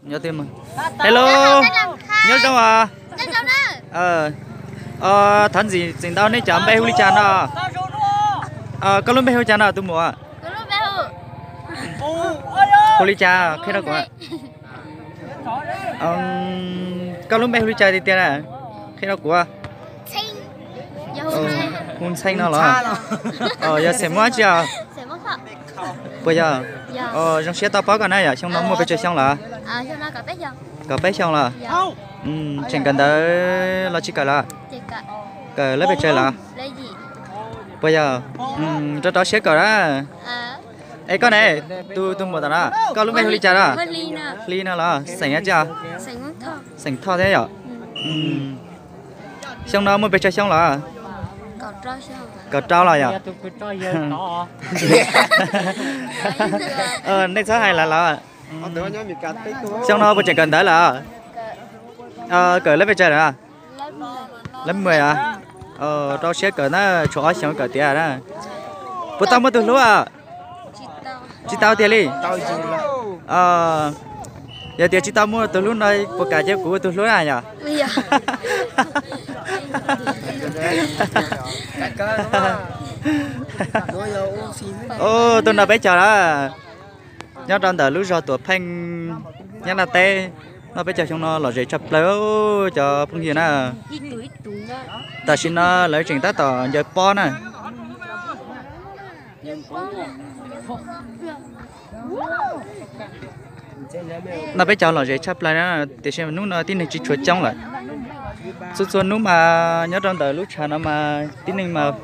Nyob twg mas? Hello, nyob zoo os. Thov ntxim ntxim ntau, nej cov npe hu li cas no? Koj lub npe hu li cas no tus muam? Hu li cas qhia rau kuv. Koj lub npe hu li cas tiag tiag na? Qhia rau kuv. Hu Ntxhee no los? Yog xeem Hmoob tsi os? Puas yog? Zoo siab tau paub koj na yom. Xyoo no muaj pes tsawg xyoo lawm? Kaum peb xyoo los? Tseem kawm ntawv los tsis kawm lawm? Kawm lawv pes tsawg lawm? Puas yog? Rau rau siab kawm na. Es koj ne, tus tus muam tom no, koj lub npe hu li cas no? Hli no los? Xeem tsi os? Xeem Thoj thiab yom. Xyoo no muaj pes tsawg xyoo lawm? Kaum rau los yom? Nej txhob hais lawv lawm. Xyoo no puas tseem kawm ntawv lawm? Kawm lawv pes tsawg lawm? Lawv mus os. Rau siab kawm na, tshuav ob xyoos kawm tiav na. Puas tau muaj tus hlub? Tsis tau tiag li. Yog tias tsis tau muaj tus hlub no, puas kam cia kuv ua tus hlub na yom? Tuaj nrog peb cog lawm. Nyob rau ntawm lub zos Tuam Pheej, Nyab Laj teb, noj peb caug xyoo no lom zem tshaj plaws cov phooj ywg na. Tam sim no lawv tseem tab tom ncaws pob na. Noj peb caug lom zem tshaj plaws na, tiam sis hnub no tib neeg tsis tshua coob lawm. Txhua txhua hnub mas nyob rau ntawm lub tshav no mas tib neeg mas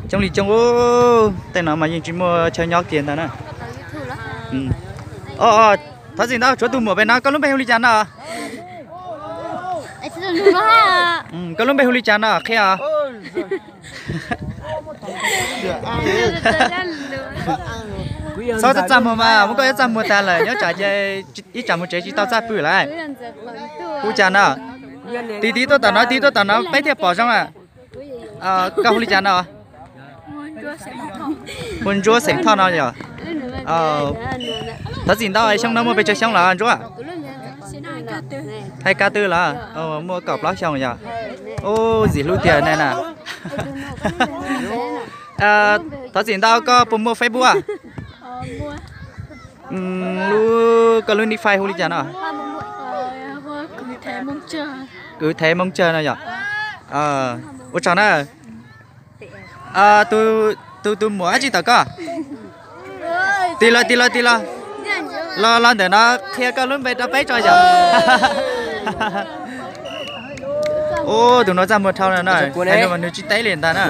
coob li coob, tej no mas yeej tsis muaj chaw nyob kiag ntag na. Thov txim ntau, tshuav tus muam pem no, koj lub npe hu li cas no? Koj lub npe hu li cas no qhia os. Txhob txaj muag mas, muab koj ib txaj muag tag lawm nyob tsam ces ib tsam mus tsev tsis tau txaj pw lawm. Hu cas no? Tig tig tuaj tom no, tig tuaj tom no peb thiaj pom zoo na. Koj hu li cas no? Hu Ntsuab Xeem Thoj no yog. Thov txim ntau, xyoo no muaj pes tsawg xyoo lawm Ntsuab? Hais kaj twg lawm? Muaj kaum plaub xyoo yog. Ub, ntxim hlub tiag ne na. Thov txim ntau, koj puas muaj Facebook? Lub, koj lub nick Face hu li cas no? Kwv Thev Moo Tsawg no yog. Ua tsaug na. Tus tus muam dab tsi tom koj? Tig los, tig los, tig los. Los los ntawm no qhia koj lub npe rau peb tso yom. Ub, tus no txaj muag dhau no na, hais lus mas nws tsis teb li ntag na.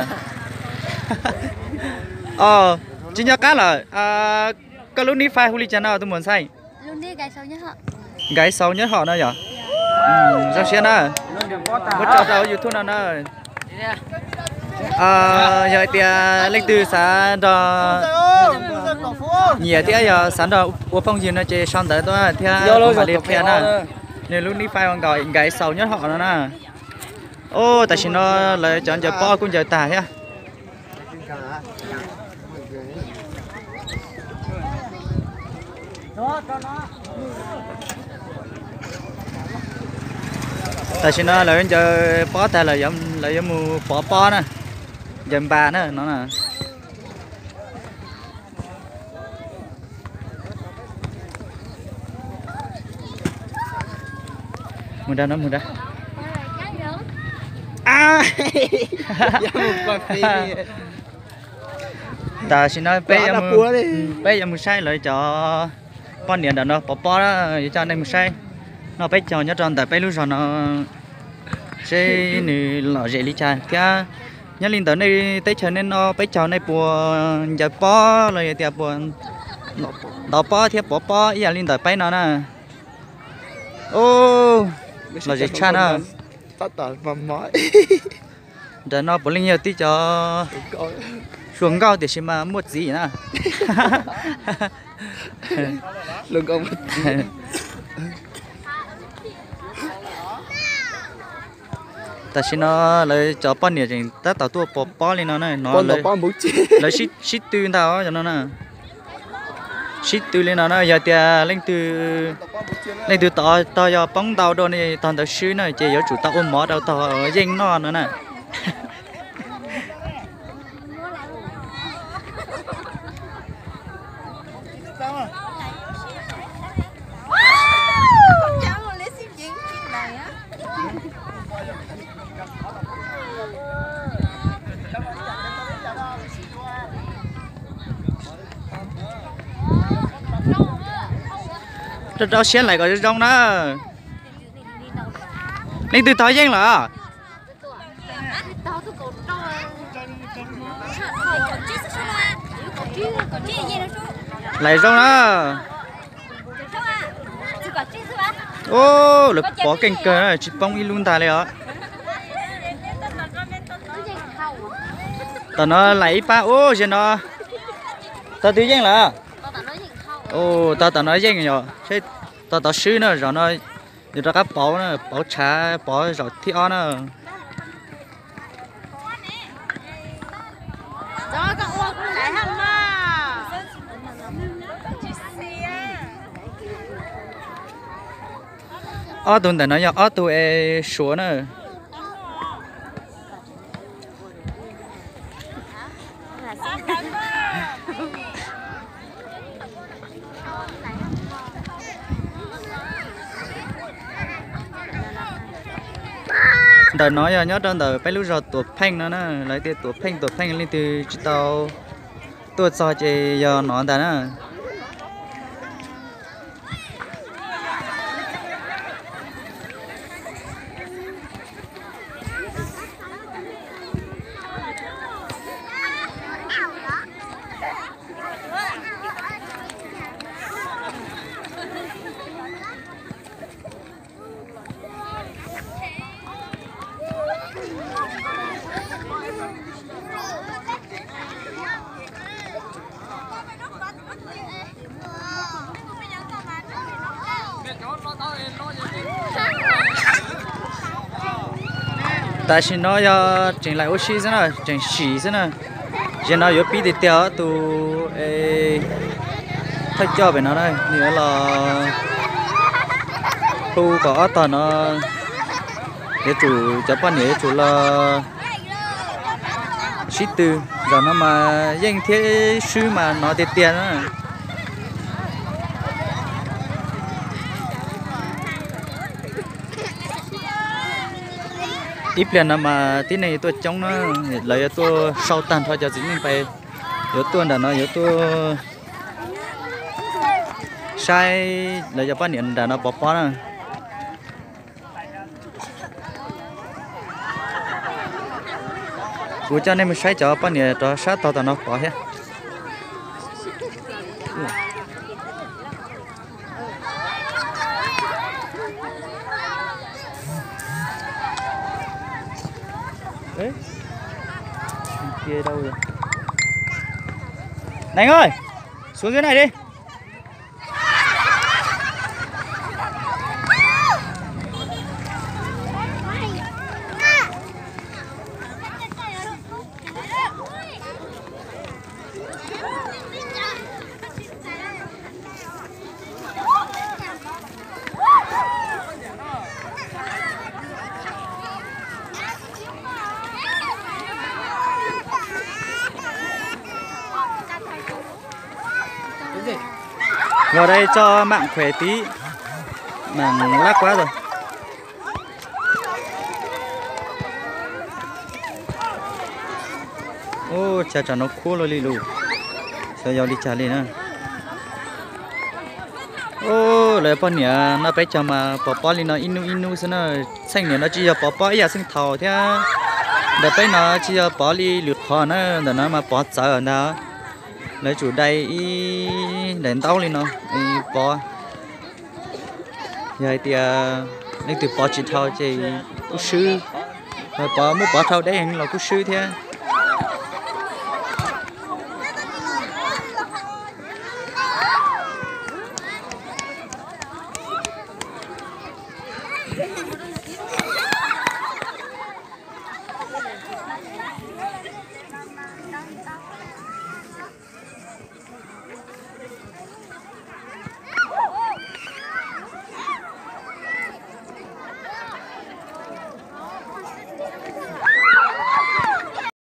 Tsis nco qab lawm. Koj lub nick Face hu li cas no tus muam ntxhais? Nkaiv Xaus Nyob Hom no yog. Zoo siab na. Muab tso rau YouTube no na. Yog hais tias leej twg xav nrog nyiam thiab yog xav nrog ua phooj ywg no ces sau ntawv tuaj thiab kuv mam li qhia na. Nws lub nick Face ua Nkaiv Xaus Nyob Hom no na. Ub, tam sim no lawv cov ncaws pob kuj ncaws tag thiab. Tam sim no lawv ncaws pob tag, lawv yuav mus pov pob na, ncaws npas na no na. Mus da no mus da. Tam sim no peb yuav mus saib lawv cov poj niam ntawm no pov pob, yuav coj nej mus saib. Noj peb caug nyob rau ntawm peb lub zos no seb nws lom zem li cas thiab. Nyob li ntawm nej teb chaws nej noj peb caug nej puas ncaws pob los yog tias puas ntaus pob thiab pov pob ib yam li ntawm peb no na? Ub, lom zem tshaj na. Ntawm no puav leej yog tib co hluas nkauj tiam sis mas muaj txiv na. Tam sim no lawv cov poj niam tseem tab tom tuaj pov pob li no na, no lawv sib tw ntag os no na. Sib tw li no na, yog tias leej twg, leej twg tog, tog yog poob ntau dua ne, tog ntawd swb na, ces yuav tsum tau ua mov rau tog yeej noj no na. Rau rau siab lais kom zoo zoo na. Leej twg tog yeej lawm? Lais zoo na. Lawv pov keej kawg na, tsis poob ib lub ntag li os. Tom no lais ib pab ub, ziag no. Tog twg yeej lawm? Tog tom no yeej yom, tog tod swb na, zaum no yus rov qab pauv na, pauv tshav, pauv zaum thib ob na. Ob tug ntawm no yog ob tug es Suav na. Ntawm no yog nyob rau ntawm peb lub zos Tuam Pheej no na, lawv tias Tuam Pheej, Tuam Pheej, leej twg tsis tau tuaj txog ces yog no ntag na. Tam sim no yog tseem laim ua si xwb na, tseem sim xwb na. Zaum no yuav pib tiag tiag tus thawj coj pem no na, nws yuav los hu kom ob tog no yuav tsum, cov poj niam yuav tsum los sib tw. Zaum no mas yeej thiab swb mas no tiag tiag na. Ib pliag no mas tib neeg yuav tuaj coob na, lawv yuav tuaj sau tag nrho cov txiv neej pais, yuav tuaj nram no yuav tuaj saib lawv cov poj niam nram no pov pob na. Kuv coj nej mus saib cov poj niam rov sab tog tom no pov thiab. Neeg ơi, xuống dưới này đi. Vào đây cho mặn khỏe tí. Mặn lát quá rồi. Ub, chaw tsaus no khuab luaj li lus, xyov yog li cas li na. Ub, lawv poj niam noj peb caug mas pov pob li no ib hnub ib hnub xwb na. Txheej niam no tsis yog pov pob ib yam xeej thaum thiab, ntawm peb no tsis yog pov li lwm qhov na, ntawm no mas pov txawv ntag. Lawv tsum dai ib daim ntaub li no pov. Yog hais tias leej twg pov tsis dhau ces kuj swb, pov muab pov dhau deb heev los kuj swb thiab.